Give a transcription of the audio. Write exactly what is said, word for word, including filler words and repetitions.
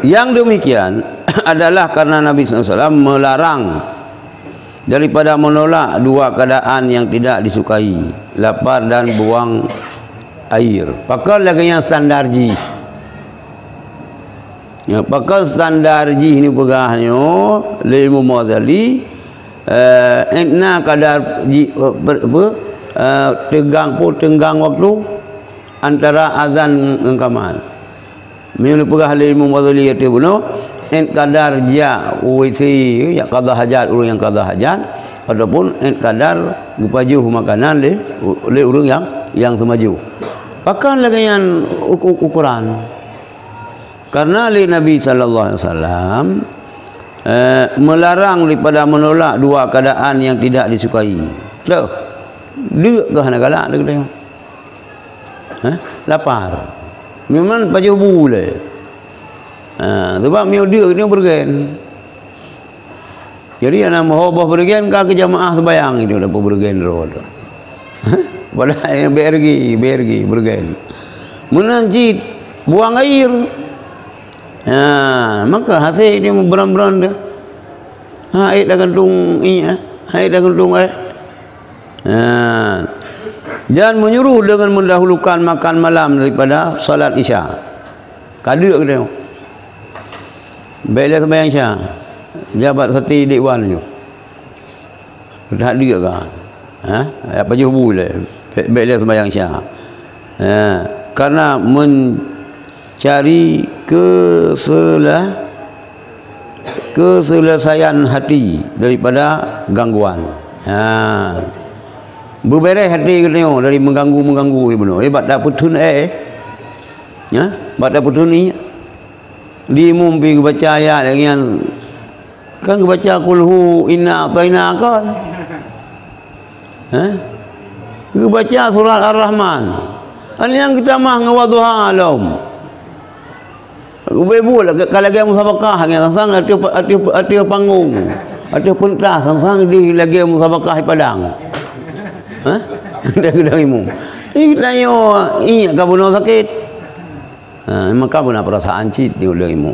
Yang demikian adalah karena Nabi sallallahu alaihi wasallam melarang daripada menolak dua keadaan yang tidak disukai, lapar dan buang air. Pakon lagée nyan standar jih. Ya, pakon standar jih ni peugah nyoe lé Imam Ghazali, eh, na kadar ji-, eh, per-, apa, eh, teunggang, apa, teunggang waktu antara azan ngon kamat. Meunyoe neupeugah lé Imam Ghazali ateueh bunoe, ét kadar jak U W C, jak qada hajat, ureuëng nyang qada hajat, ataupun ét kadar geupajoh makanan lé, lé ureuëng nyang, nyang seumajoh. Pakon lagée nyan uku-, ukuran? Karena lé Nabi sallallahu alaihi wasallam, eh, melarang daripada menolak dua keadaan yang tidak disukai. Toh, deuk keuh hana galak deuk tengok. Hah? Lapar. Memang pajoh bu lé. Ha, sebab meunyoe deuk nyoe beureugen. Jadi, ana meuho boh beureugen ka keu jamaah sembahyang itu, dapat beureugen droe tu. Padahai B R G, B R G, beureugen. Meunan cit buang air. Ha, maka hase dia meuberan-beran dia. Ha, air dah gantung, iya, air dah gantung, eh. Ha. Dan menyuruh dengan mendahulukan makan malam daripada salat Isya. Ka deuk geutanyoe. Bèk lé seumayang Isya. Jabat sati dek wan nyoe. Dah deuk ka. Ha? Ya pajoh bu lé. Bèk, bèk lé seumayang Isya. Ha. Karena mencari kesela-, keselesaian hati daripada gangguan. Ha. Beubèrèh hati geutanyoe dari mengganggu-mengganggu ié bunoe. Eh, bak tapeutheun, eh. Ha? Bak tapeutheun ié. Di mumpi geubaca ayat lagèe nyan. Kan geubaca qul hu, inna a'taina kan. Ha? Geubaca surat Ar-Rahman. An nyang geutamah ngon wadduha lom. Ubé buet ka lagèe musabakah nyan, sang-sang ateueh, ateueh, ateueh panggong, ateueh peuntas, sang-sang di lagèe musabakah di padang. Hah? Di gudang imum. Ini tanyoe, ingat ka bunoe sakét. Ha, maka beuna perasaan cit di gudang imum.